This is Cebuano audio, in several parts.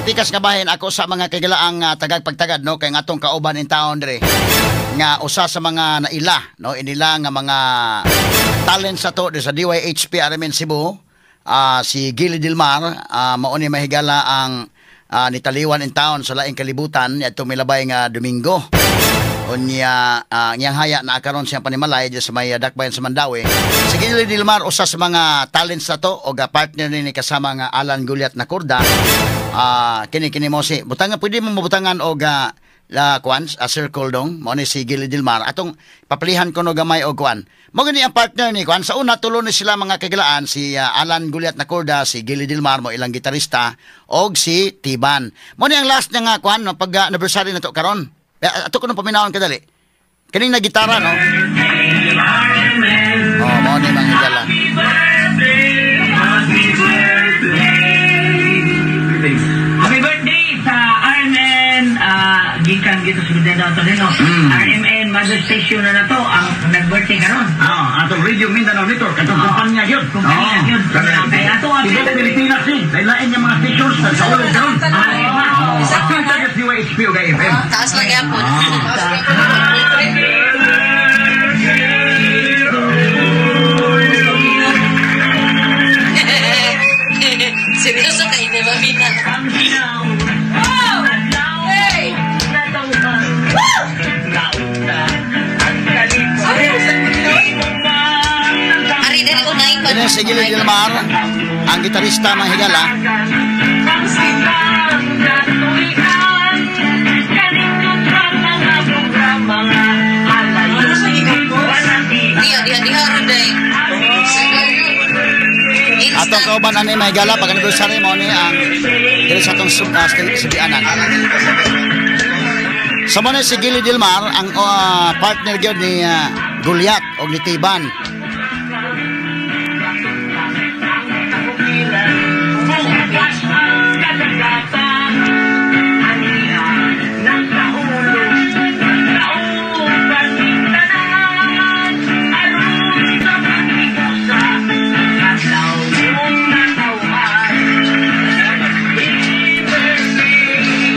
pikas nga bahin ako sa mga kagalaang tagag pagtagad, no, kay atong kauban in town dire nga usa sa mga naila, no, inila nga mga talent sa to sa DYHP RMN Cebu, si Gilly Dilmar, mao ni mahigala ang nitaliwan in town sa laing kalibutan adtong milabay nga Domingo. Unya ngiyang haya na karon siyang panimalay sa may dakbayan sa Mandaue. Si Gilly Dilmar usa sa mga talents na to og partner ni kasama nga Alan Guliat na kurda. Kini kini mo si butangan, pwede mo mabutangan og la kuan a circle dong mo ni si Gilly Dilmar. Atong papalihan ko no gamay og kuan. Mo gani ang partner ni kuan sa una, tulo ni sila mga kagalaan, si Alan Guliat na kurda, si Gilly Dilmar mo ilang gitarista og si Tiban. Mo ni ang last niya nga kuan no, pag anniversary na to karon. Ato ko nung paminawon kadali. Kining na gitara, no? Oh, mo ni mga higala. Happy birthday sa RMN, gikan dito sa Mindanao to din, no? RMN Mother Station na to ang nag-birthday karon. Atong Radio Mindanao Network, atong kumpanya yun. Kumpanya yun. Kaya ato ang Tiga Pilipinas eh. Lain nga mga stations sa ulong karon. Apil tayo sa DYHP o FM. Taas lang yapon. Seryoso kayo, di ba, Mina? Hey! Ari, dili ko na Ini si Gilly Dilmar, ang gitarista mga higala. Diha, diha, diha, Runday. Atong kauban ani mga higala, pag anniversary mo ni ang diri sa atong subianan. Sa mo ni si Gilly Dilmar, ang partner gyud ni Guliat og ni Tiban.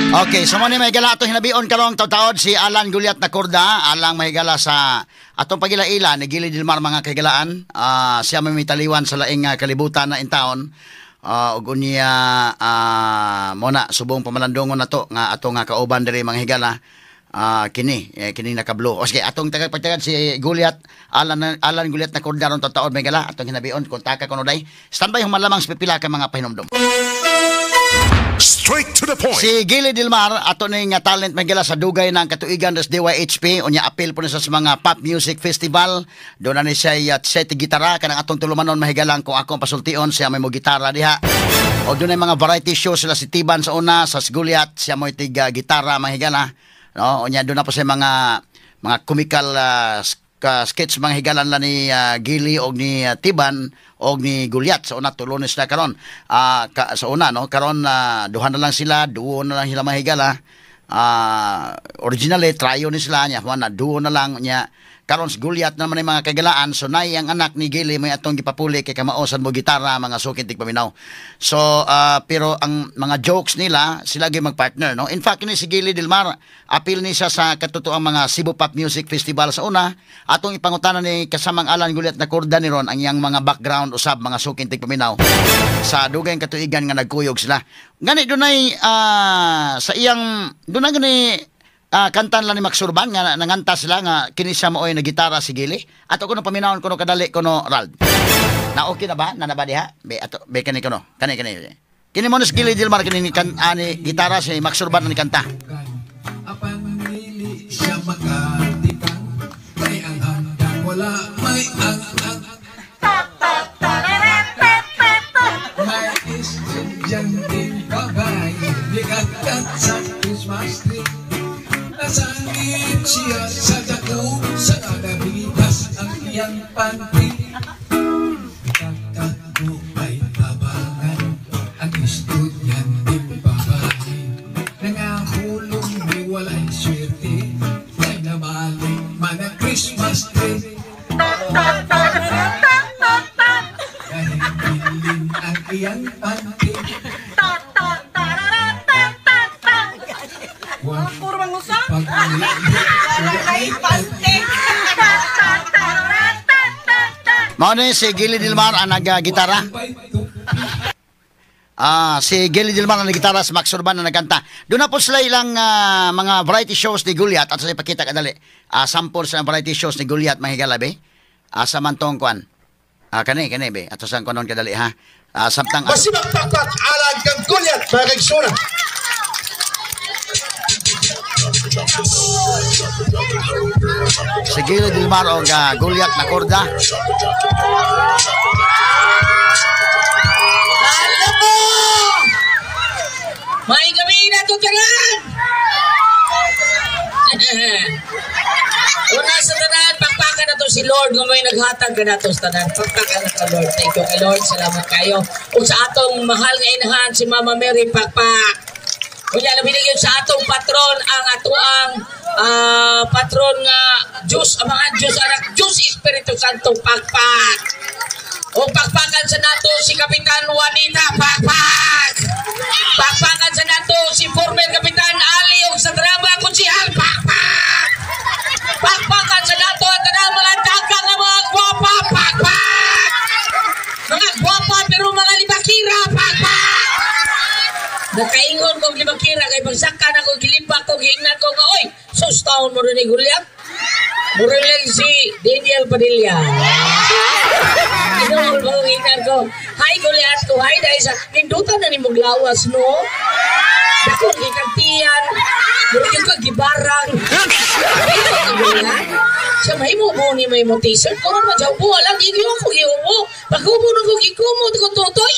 Okay, so mo ni mahigala atong hinabion karong taud-taod si Alan Guliat na kurda, alang mahigala sa atong pagilaila ni Gilly Dilmar mga kahigalaan. Siya may mitaliwan sa laing kalibutan na in town. Ug unya mo na subong pamalandongon nato nga ato nga kauban diri mga higala. Kini kini nakablo. O sige, atong tagapagtagad si Guliat, Alan Guliat na kurda ron taud-taod mahigala atong hinabion kontaka kuno day. Standby human lamang sa pipila ka mga pahinomdom. Straight to the point. Si Gilly Dilmar, ato ning talent mahigala sa dugay ng katuigan des DYHP, unya apil po niya sa mga pop music festival. Doon na ni siya set gitara kanang atong tulumanon mahigalang kung ako ang pasultion siya may mo gitara diha. O doon ay mga variety show sila si Tiban sa una, sa Guliat siya mo tig gitara mahigala. No, unya doon na po sa mga comical sketch mga higalan la ni Gilly og ni Tiban og ni Guliat sa una tulo ni sila karon. Sa una no karon duha na lang sila, duo na lang sila mahigala. Originally trio ni sila nya, na duo na lang nya. Karon si Guliat naman ay mga kagalaan, so nay ang anak ni Gilly may atong gipapuli kay kamaosan mo gitara mga sukin tigpaminaw. So pero ang mga jokes nila sila gyud magpartner, no. In fact kini si Gilly Dilmar apil ni siya sa katotoang mga Cebu Pop Music Festival sa una. Atong ipangutana ni kasamang Alan Guliat na kurda ni ron ang iyang mga background usab mga sukin tigpaminaw sa dugay katuigan nga nagkuyog sila. Gani dunay sa iyang dunay gani kantan lang ni Max Urban nga nanganta sila nga kini siya mooy na gitara si Gilly. Ato kuno paminawon kuno kadali kuno Rald. Na okay na ba? Na ba diha? Be ato be kani kuno. Kani kani. Kini mo ni Gilly Dilmar kini ni kan ani gitara si Max Urban ni kanta. Apan dili siya makatikan kay ang handang wala may ang may estudyante babae nikakat sa Christmas tree. Nasangit siya sa dako sa kagabitas ang iyang panty. Kakako ay tabangan ang estudyante babae. Nangahulong di walay swerte kay namali man ang Christmas tree. Kahit bilin ang iyang panty. Mao ni si Gilly Dilmar ang nag-gitara. Si Gilly Dilmar ang nag-gitara, si Max Urban ang nagkanta. Doon na po sila ilang mga variety shows ni Goliath at sa ipakita kadali. Sample sa variety shows ni Goliath mga higala be. Asa man tong kuan. Kani kani be. Ato sang kunon kadali ha. Samtang Masimang pakpak alang kang Goliath mga kaigsunan. Si Gilly Dilmar og Goliath na korda. Alam mo! May gabi na ito tanan! Una sa tanan, pakpakan na to si Lord. Kung may naghatag ka na to sa tanan, pakpakan na to Lord. Thank you kay Lord. Salamat kayo. O sa atong mahal nga inahan, si Mama Mary, pakpak. Kunya, labi na yun sa atong patron, ang atoang patron nga Diyos, ang mga Diyos, anak, Diyos Espiritu Santo, pakpak. O pakpakan sa nato si Kapitan Juanita, pakpak. Pakpakan sa nato si former Kapitan Ali og sa drama konsihal, pakpak. Pakpakan sa nato at tanang mga dagang nga mga gwapa, pakpak. Mga gwapa pero mga libakira, pakpak. Nakaingon kong libakira kay pagsakan ako gilipak ko giingnan ko nga oy, sus taon mo ni Goliath. Mura lang si Daniel Padilla. Ginoo mo giingnan ko. Hi Goliath ko, hi dahil sa nindutan na ni mong lawas no. Dako gikantian. Mura yung kagibarang. Siya mahimo mo ni may mo t-shirt. Kung ano man buwa lang, igyo ko giubo. Pag-ubo na ko gikumot ko tutoy.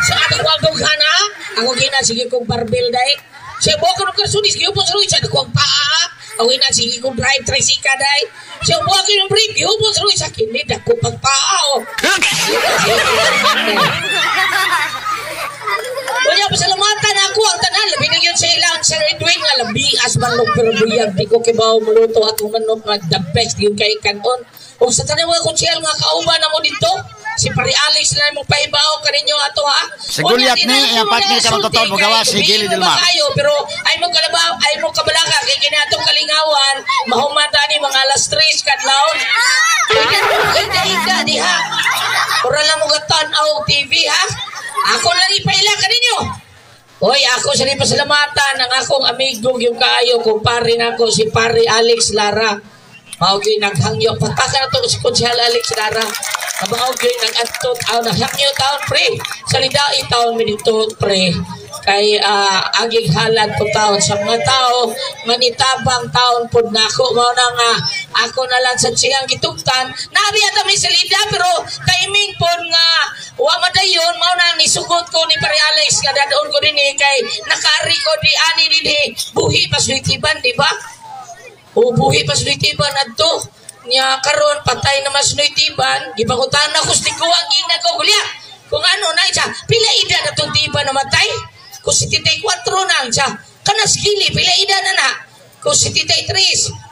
Sa atong wagong hana, ako gina sige kong barbell dahil. Siya buwa ko ng karsunis, giubo sa ruwi, siya nakuha ang paa. Ako gina sige kong drive tricycle dahil. Siya buwa ko ng brief, giubo sa ruwi, sa kinid ako pagpaa. Kunya, pasalamatan ako ang tanan. Labi na yun sa ilang sa Edwin nga labi as manok pero buyag. Di ko kibaw muluto atong manok nga the best yung kay kanon. O sa tanan mga kutsiyal nga kauban na mo dito. Si Pari Alex na mong pahibaw kaninyo ato ha. Si Goliath ni, ang partner karon totoo mo gawa si Gilly Dilmar. Kayo, pero ay mo kalabaw, ay mo kabalaka kay kinatong kalingawan, mahumata ni mga alas 3 kadlawon. Ika diha. Ora lang mo gatan-aw TV ha. Ako lang ipaila kaninyo. Hoy, ako sa pasalamatan ang akong amigo yung kaayo kumpare nako si Pari Alex Lara. Mao gyud naghangyo pataka na to si Konsehal Alex Lara. Mao gyud nag-adto taon naghangyo taon pre. Sa lidai taon mi dito pre. Kay agig halad ko taon sa mga tao manitabang taon pod nako mao na nga ako na lang sa siyang gitugtan. Nabi ata mi sa lida pero timing pod nga wa madayon mao na nisugot ko ni Pari Alex nga dadon ko dinhi kay nakaari ko di ani dinhi buhi pa suitiban di ba? O buhi pa suitiban adto nya karon patay na mas suitiban gipangutan ako sa tiguang giingnan ko Goliath kung ano na siya pila edad atong tiban namatay kung 74 na siya kanas gili pila edad na na kung 73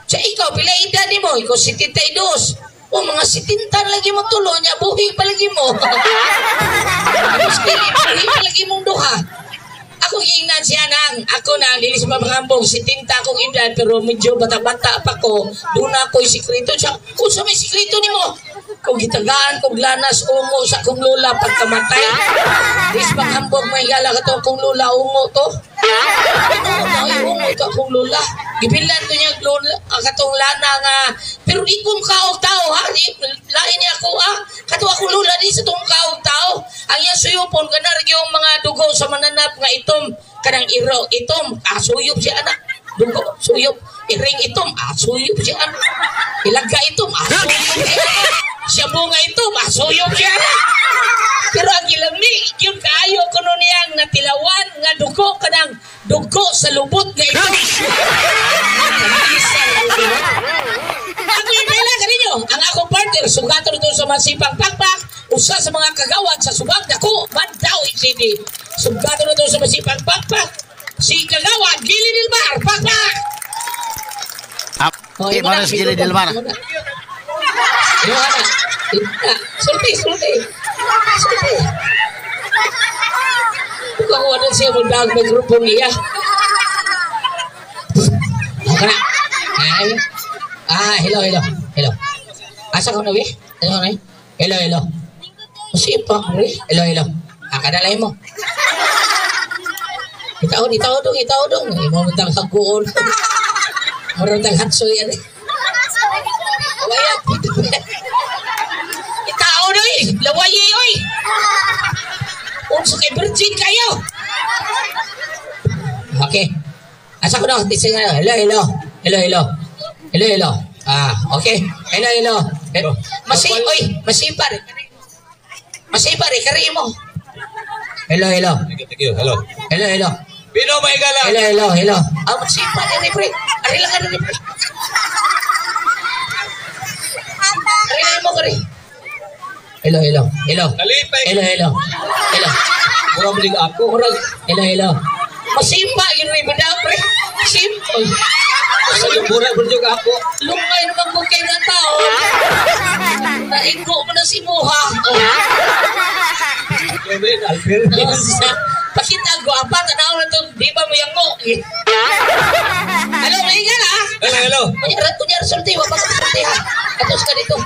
siya ikaw pila edad nimo ikaw 72 o mga 70 lagi mo tulo niya buhi pa lagi mo kanas gili buhi pa lagi mong duha. Ako giingnan siya nang ako na dili sa pamangambong 70 akong edad pero medyo bata-bata pa ko doon ako'y sikreto siya kung sa may sikreto nimo kung gitagaan kong lanas ungo sa akong lola pagkamatay. Dis panghambog may gala ka to akong lola ungo to. Ano ungo to akong lola. Gibilan ko niya lola katong lana nga pero di ko makaog tao ha. Di, lain niya ako ha. Kato akong lola di sa tong kaog tao. Ang iya suyupon kanar yung mga dugo sa mananap nga itom kanang iro itom suyop siya anak. Dugo suyop iring itom suyop siya anak. Ilaga itom suyop siya anak. Siya bunga ito, masuyok siya na. Pero ang gilami, yung kaayo kuno niyang natilawan nga dugo kanang dugo sa lubot nga ito. Ako yung pala kaninyo, ang akong partner, sugaton ito sa masipang pakpak, usa sa mga kagawad sa Subang, dako, Mandaue City. Sugaton ito sa masipang pakpak, si kagawad, Gilly Dilmar, pakpak! Okay, Maris Gilly Dilmar. Sulti, sulti. Sulti. Kung wala siya magdag may grupo niya. Ay. Hello, hello. Hello. Asa ko na, we? Asa ko na, Hello, hello. Masipa, pre. Hello, hello. Akadalay mo. Itaw, itaw dong, itaw dong. Imo mo tang haguon. Murang tang hatsoy yan. Waya, itaw dong, lawaye, oy. Unsa kay virgin kayo. Okay. Asa ko na, tising na. Hello, hello. Hello, hello. Hello, hello. Ah, okay. Hello, hello. Masipa, oy, masipa rin. Masipa rin, kari mo. Hello, hello. Thank you, hello. Hello, hello. Pino maigala. Hello, hello, hello. Ah, masipa rin, pre. Ari lang ka rin, pre. Ari lang mo, kari. Hello, hello. Hello. Kalipay. Hello, hello. Hello. Mura mo din ako. Murag. Hello, hello. Masimpa, yun rin ba pre? Simple. Sa mura mo din ako. Lungay naman kung kayo na tao. Naigo mo na si Muha. Pakita ko, apa, tanaw na itong di ba mo yung mo. Hello, maingan ha? Hello, hello. Kunyara, sulti, wag ka sulti ha. Atos ka dito.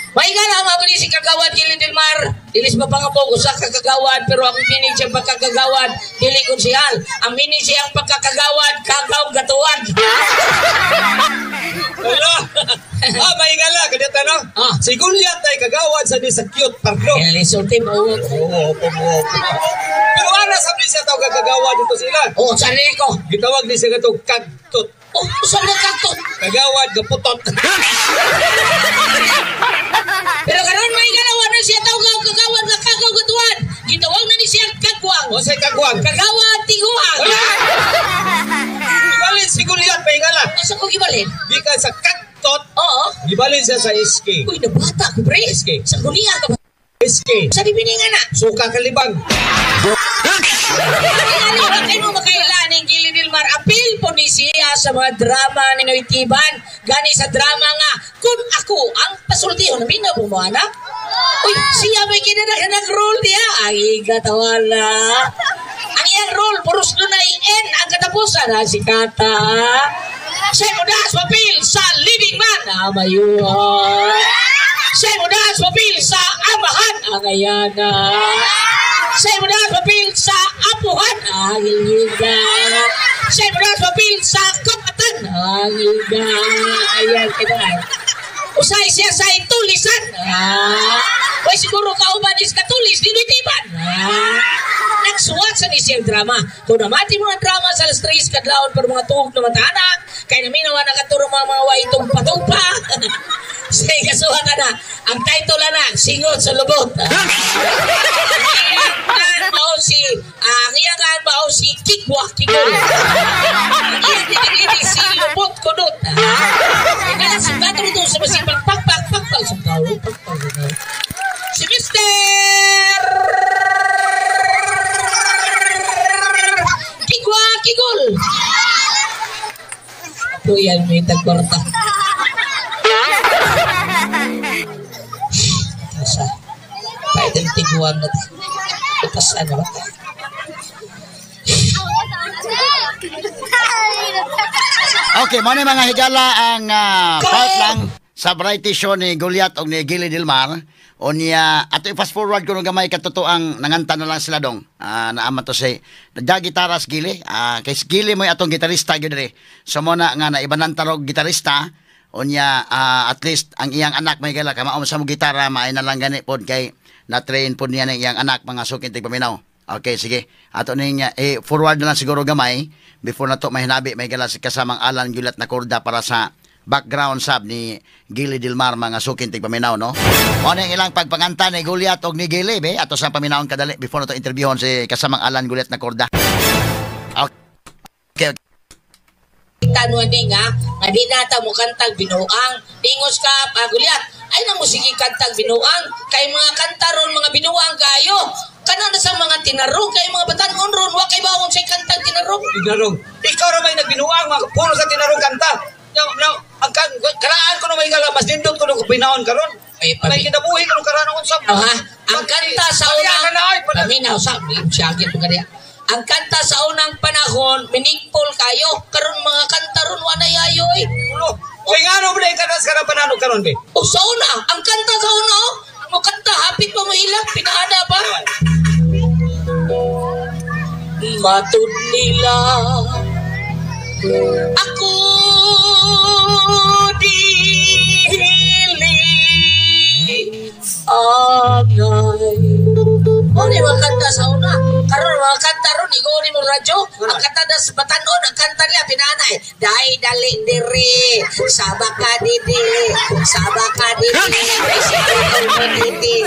Maingan ha, mabili si Kagawad, Gili Del Mar. Dilis mapangapog, usa ka kagawad, pero ang mini siyang pagkakagawad, dili konsihal. Ang mini siyang pagkakagawad, kagaw gatuan. Hello. Ah, maingala, ganito no? Ah. Si Goliath ay kagawad sa di sa cute parlo. Sulti mo. Oo, opo, opo. Pero ana sa ni siya tawag kagawad dito sila. Oh, sarili ko. Gitawag ni siya gatong kagtot. Oh, saan mo kagtot? Kagawad gaputot. Pero karon may galawan na siya tawag kagawad nga kagaw gatuan. Gitawag na ni siya kagwang. O say kagwang. Kagawad tiguang. Gibalin si Goliath maingala. Asa ko gibalin? Gikan sa kagtot. Oo. Gibalin siya sa SK. Uy, nabata ko, pre. SK. Sa gunia ka ba? SK. Sa dibiningan na. Suka kalibang. Ay, ano, kayo mo makailan ang Gili Del Mar. Apil po ni siya sa mga drama ni Noy Tiban. Gani sa drama nga, kung ako ang pasultihon, namin na bumuana. Uy, siya may kinanagan nag-role niya. Ay, katawala. Ang iyang role, puros dunay N ang katapusan. Ha, si Kata. Siya mo das papel sa leading man. Ah, mayuha. Siya mo das papel sa amahan. Ang ayana. Siya mo das papel sa apuhan. Ang iliga. Siya mo das papel sa kapatan. Ang iliga. Ayan, kinaan. Usay siya sa itulisan. Ah. Uy, siguro kauban is katulis, dinitiban. Ah. Nagsuwat sa ni siyang drama. Kung namati mga drama sa alas 3 kadlawon pero mga tuhog na matanak, kay naminawa nakaturo mga mga waitong patugpa. Sige, kasuha ka na. Ang title na, Singot sa Lubot. Ang iyangan mao si Kikwa Kikol. Ang iyang si Lubot Kunot. Kaya sugato nito sa masipang pakpak pakpak sa tao. Si Mr. Kikwa Kikol. Tuyan may tagkwarta. Sa pwedeng tiguan na utasan na ba? Okay, mo ni mga higala ang part lang sa variety show ni Goliath o ni Gili Del Mar. O niya, ato i-fast forward ko nung gamay katotoang nanganta na lang sila dong. Naaman to say, nagda-gitaras Gili. Kay Gili mo'y atong gitarista gyud diri. So mo na nga naibanan tarog gitarista. O niya, at least ang iyang anak may gala kamaom sa mo gitara, maay na lang gani pod kay na-train pod niya ng iyang anak mga sukin tigpaminaw. Okay, sige. Ato ning forward na lang siguro gamay before na to mahinabi may gala si kasamang Alan Gulat na korda para sa background sab ni Gili Del Mar mga sukin tigpaminaw, no? Mo na ilang pagpanganta ni Goliath og ni Gili be ato sa paminawon kadali before na to interviewon si kasamang Alan Gulat na korda. Okay. Tanuan din nga, nga di nata mo kantag binuang. Dingos ka, Goliath, ay na mo sige kantag binuang. Kay mga kanta ron, mga binuang kayo. Kana na sa mga tinarong, kay mga batan-on ron, wa kay bawon sa kantag tinarong. Tinarong. Ikaw ra may nagbinuang, mga puro sa tinarong kanta. Now, ang karaan ko na may gala, mas nindot ko nung binaon karon. May kinabuhi ko nung karaan akong sab. Ha? Ang kanta sa unang... Paminaw, sa... Siyagin mo kaniya. Ang kanta sa unang panahon, meaningful kayo. Karon mga kanta ron, wala yayo eh. Kaya nga no, ka na sa kanang panano karon be? O sa una, ang kanta sa una, oh. Mo kanta, hapit pa mo hilak, pinaana pa. Matud nila ako dili angay. Mo ni mga kanta sa una. Karon mga kanta ron, iguni mo radyo. Ang kanta na sa batanon, ang kanta nila, pinanay. Dai dali diri, saba ka didi, saba ka didi, ay mo didi.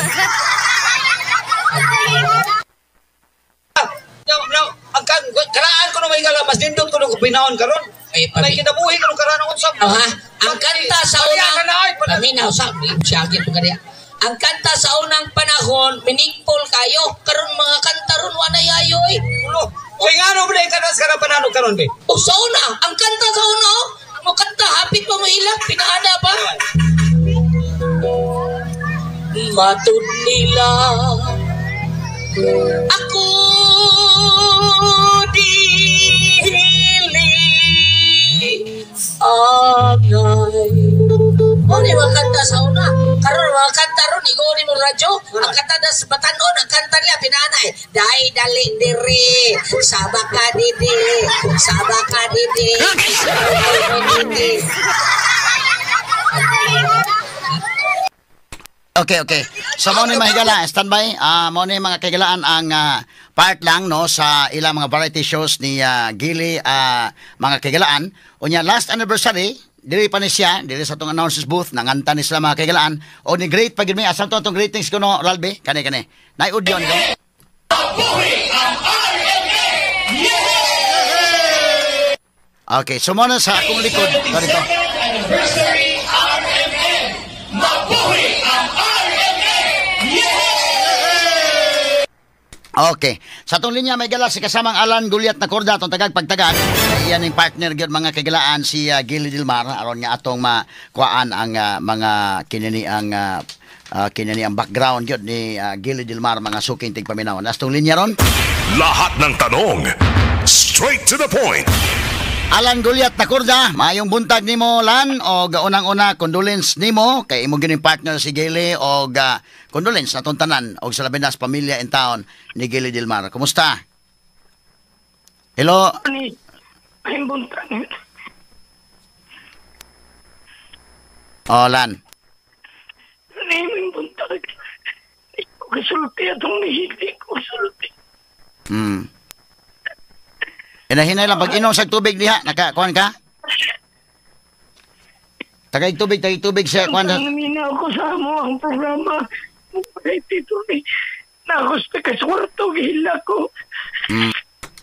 No, ang karaan ko no may gala, mas nindot ko no binaon karon. Ay, May kinabuhi ko no karaan unsa. Oh, ha? Ang kanta sa unang paminaw sa siyagin ko kaniya. Ang kanta sa unang panahon, meaningful kayo. Karon mga kanta ron wa na yayo eh. Ulo. Kay ngano ba ka sa kanang panano karon be? O sa una, ang kanta sa una, oh. Mo kanta hapit pa mo hilak, pinaana pa. Matud nila ako dili angay. Mo ni mga kanta sa una. Karon mga kanta ron, iguni mo radyo. Ang kanta na sa batanon, ang kanta nila, pinanay. Dai dali diri, saba ka didi, saba ka didi, saba ka didi. Okay, okay. So mo ni mahigala, standby. Mo ni mga kahigalaan ang part lang no sa ilang mga variety shows ni Gili, mga kahigalaan. Unya last anniversary, dili pa ni siya, dili sa atong announcers booth, nanganta ni sila mga kahigalaan. O ni great pag mi asan to atong greetings kuno Ralbe? Kani kani. Nay audio ni. Okay, so mo na sa akong likod ganito. Anniversary RMN. Mabuhi ang RMN. Yeah! Okay. Sa atong linya may gala si kasamang Alan Guliat na korda atong tagag pagtagad. Iyan yung partner gyud mga kaigalaan si Gili Dilmar aron nga atong makuhaan ang mga kinini ang kinini ang background gyud ni Gili Dilmar mga suking tigpaminaw. Nasa atong linya ron. Lahat ng tanong straight to the point. Alan Guliat na korda, maayong buntag nimo Lan og unang-una condolence nimo kay imo gyud partner si Gili og condolence natong tanan og sa labi na sa pamilya in town ni Gili Dilmar. Kumusta? Hello. Maayong buntag. Oh, Lan. Maayong buntag. Di ko kasulti atong nihili ko kasulti. Inahinay lang pag-inom sa tubig diha, nakakuan ka? Tagay tubig siya kuan. Naminaw ko sa amo ang programa. Ay tito ni. Nagusto ka sa kwarto gihila ko.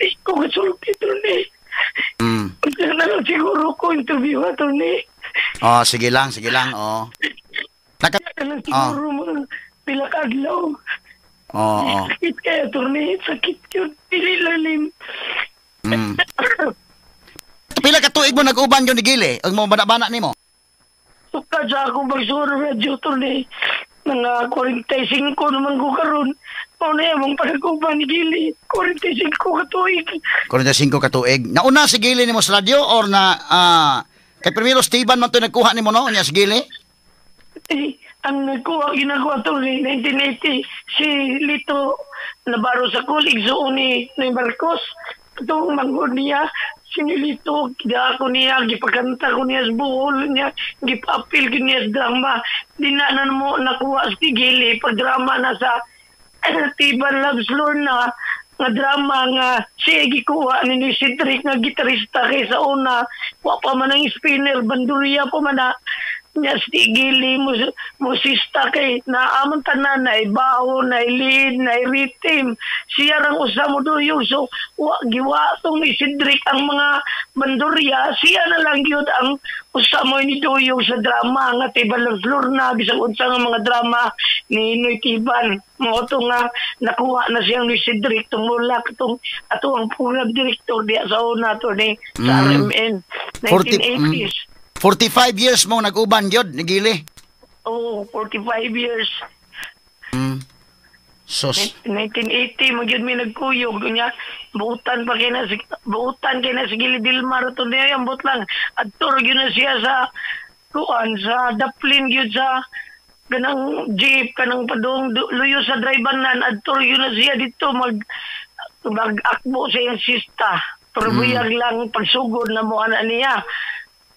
Di ko kasulti to ni. Na lang siguro ko interview ato ni. Oh, sige lang, oh. Naka na siguro mga pila ka adlaw. Oo. Oh, Sakit kaya to ni, sakit yun, dili lalim. Pila ka tuig mo nag-uban yun ni Gili? Og mo bana-bana nimo? Sukad sa akong pagsuro radyo to ni. Mga 45 naman ko karon. Mao na among panag-uban ni Gili. 45 ka tuig. 45 ka tuig. Nauna si Gili nimo sa radyo or na kay primero Steven man to nagkuha nimo no nya si Gili? Eh, ang nagkuha ginakuha to ni 1980 si Lito Navarro sa kulig so ni Marcos. Itong manghod niya, sinilito, kida ako niya, gipakanta ko niya sa buhol niya, gipapil ko niya sa drama. Di na mo nakuha si Gili, pag drama na sa Tiban Loves Lorna, nga drama nga siya gikuha ni Cedric nga gitarista kay sa una, wa pa man ang spinner, bandurya pa man na, niya si Gili, musista kay naamon tanan, na ibaho, na lead, na rhythm. Siya rang usa mo duyog. So, wa, giwatong ni Cedric ang mga bandurya, siya na lang yun ang usa mo ni duyog sa drama nga Tiban Loves Lorna, bisag unsa nga mga drama ni Noy Tiban. Mao to nga nakuha na siyang ni Cedric tumulak itong ato ang program director diya sa una to ni sa RMN 1980s. 45 years mo nag-uban gyud ni Gili. Oo, 45 years. Sos. 1980 man gyud mi nagkuyog nya. Buutan pa kay na si Gili Dilmar to niya ambot lang adto ra gyud na siya sa kuan sa daplin gyud sa ganang jeep kanang padung luyo sa driver nan adto yun na siya dito mag-akbo sa iyang sista. Pero buyag lang pagsugod na mo ana niya.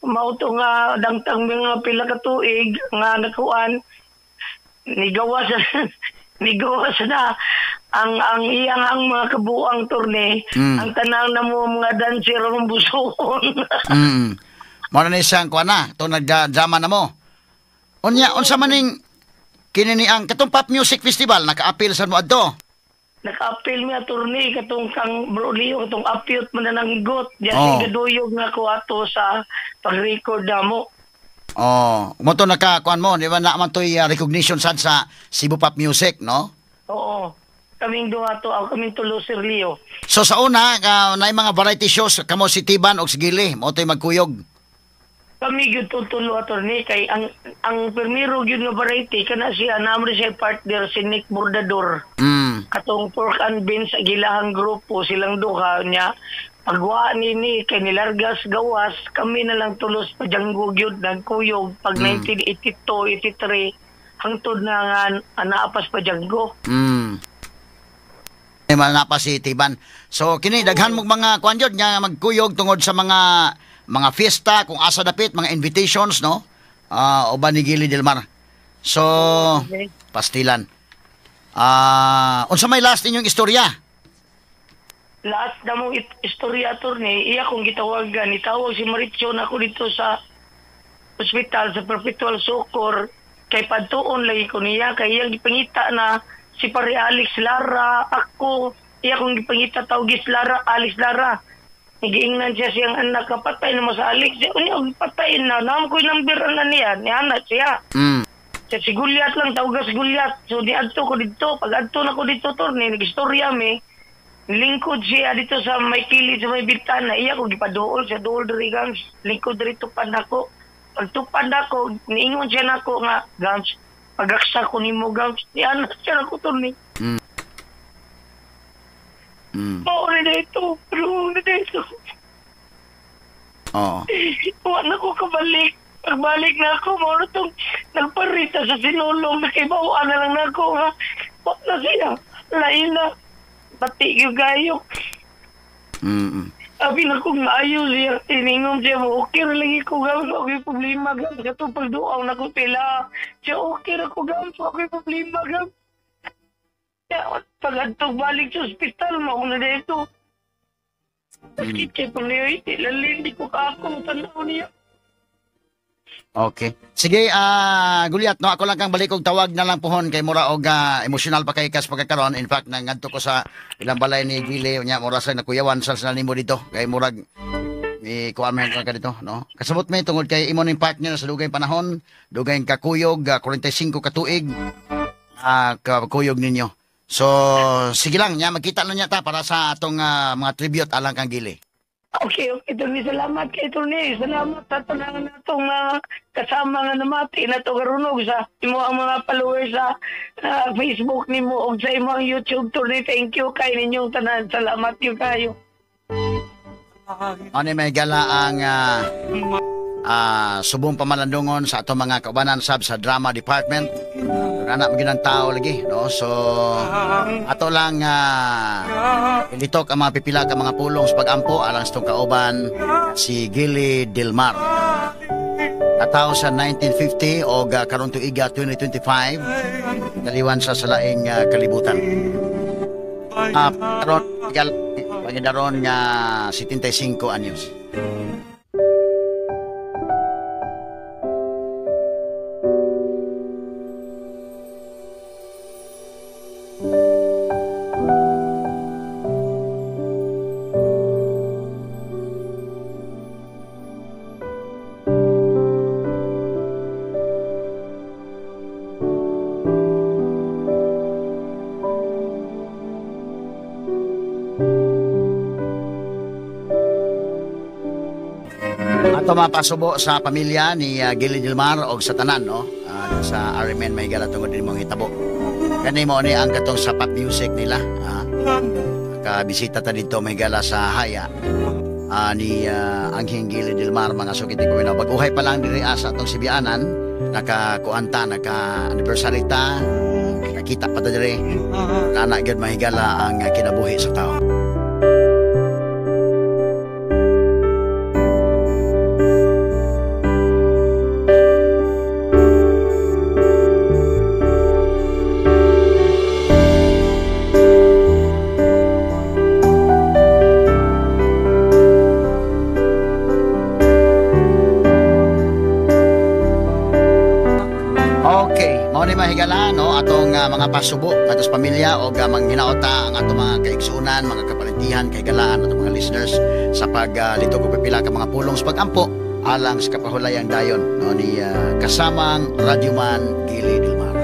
Mao to nga dangtang mga pila ka tuig nga nakuan nigawas na ang iyang ang mga kabuang turne ang tanang na mo mga dancer ang busoon. Mao na ni siyang kuan na to nagdrama na mo. Unya unsa maning kini ni ang katong Pop Music Festival naka-appeal sa mo adto? Naka-appeal mi attorney katong kang Bro Leo katong apyot man na nanggot diyan gaduyog nga ko ato sa pag-record namo. Oh, mo to naka kuan mo, di ba na man toy recognition sad sa Cebu Pop Music, no? Oo. Kaming duha to, ako kaming tulo Sir Leo. So sa una, naay mga variety shows kamo si Tiban og si Gili, mo toy magkuyog. Kami gyud tutulo attorney kay ang primero gyud nga variety kana siya namo siya partner si Nick Bordador. Katong Pork and Beans sa gilahang grupo silang duha niya. Pagwa ni kay nilargas gawas kami na lang tulos pa-Django gyud nagkuyog pag 1982, 83 hangtod na nga anaapas pa-Django. Manapa si Tiban. So kini daghan mong mga kuan gyud nga magkuyog tungod sa mga fiesta kung asa dapit mga invitations, no? Uban ni Gili Del Mar. So pastilan. Unsa may last inyong istorya? Last na mong istorya attorney, iya kong gitawagan, itawag si Maritzo na ako dito sa ospital sa Perpetual Succour kay padtuon lagi ko niya kay iyang gipangita na si Pare Alex Lara, ako iya kong gipangita tawgis Lara, Alex Lara. Nagiingnan siya siyang anak kapatay na mo sa Alex. Unya, patay na. Naam ko'y number na niya. Ni anak siya. Siya si Gulyat lang, tawag si Gulyat. So, di adto ko dito. Pag adto na ko dito, torne, nag-istorya mi. Lingkod siya dito sa may kilid, sa may bintana. Iya ko, gipaduol siya, duol diri, Gams. Lingkod diri, tupad nako. Pag tupad nako, niingon siya nako nga, Gams, pagaksa ko nimo, Gams. Ni anak siya nako, torne. Mauna na ito. Mauna na ito. Oo. Wala ko kabalik. Pagbalik na ako, mauna itong nagparita sa sinulong. Nakibawaan na lang na ako. Ha? Wala siya. Lain na. Pati yung gayo. Sabi na kong maayo siya. Tiningom siya. Okay na lagi ko, Gams. Okay problema, Gams. Katong pagduaw na ko pila. Siya okay na ko, Gams. Okay problema, Gams. Pag-adtog balik sa ospital, mauna na ito. Sakit siya pang niyo, lalin, di ko kaakong tanaw niya. Okay. Sige, Gulyat, no, ako lang kang balik og tawag na lang pohon kay mura og emosyonal pa kay kas pagkakaroon. In fact, nangadto ko sa ilang balay ni Gili, unya mura sa nakuyawan sa nimo dito kay murag ni kuan man ka dito, no? Kasabot mi tungod kay imo ning partner sa dugay panahon, dugay kakuyog, 45 ka tuig kakuyog ninyo. So, sige lang, niya, magkita lang niya ta para sa atong mga tribute alang kang Gili. Okay, okay, Tony. Salamat kay Tony. Salamat sa tanan natong mga kasama nga namati na to karunog sa imo ang mga followers sa Facebook nimo og sa imo ang YouTube, Tony. Thank you kay ninyong tanan. Salamat gyud kayo. Ano may gala ang subong pamalandungon sa atong mga kaubanan sab sa drama department. Anak mo ginang tao lagi, no? So ato lang ilitok ang mga pipila ka mga pulong sa pag-ampo alang sa itong kauban si Gili Del Mar. Katao sa 1950 o karon tuiga 2025 daliwan sa laing kalibutan. Karon pangidaron nga 75 anyos. Ato mapasubo sa pamilya ni Gili Del Mar og sa tanan, no? Sa RMN may gala tungod nimong hitabo. Kani mo ni ang katong sa pop music nila. Kabisita ta dito may gala sa Haya. ni Anghing Gili Del Mar mga sukit ko. Bag-uhay pa lang diri sa atong Sibianan, nakakuanta, naka anniversary ta, nakita pa ta diri. Ana gyud mahigala ang kinabuhi sa tao. Mahigala no atong mga pasubo atos pamilya o manghinaota ang atong mga kaigsunan, mga kaparintihan, kahigalaan atong mga listeners sa paglito og pipila ka mga pulong sa pagampo alang sa kapahulayang dayon no ni kasamang Radyoman Gili Del Mar.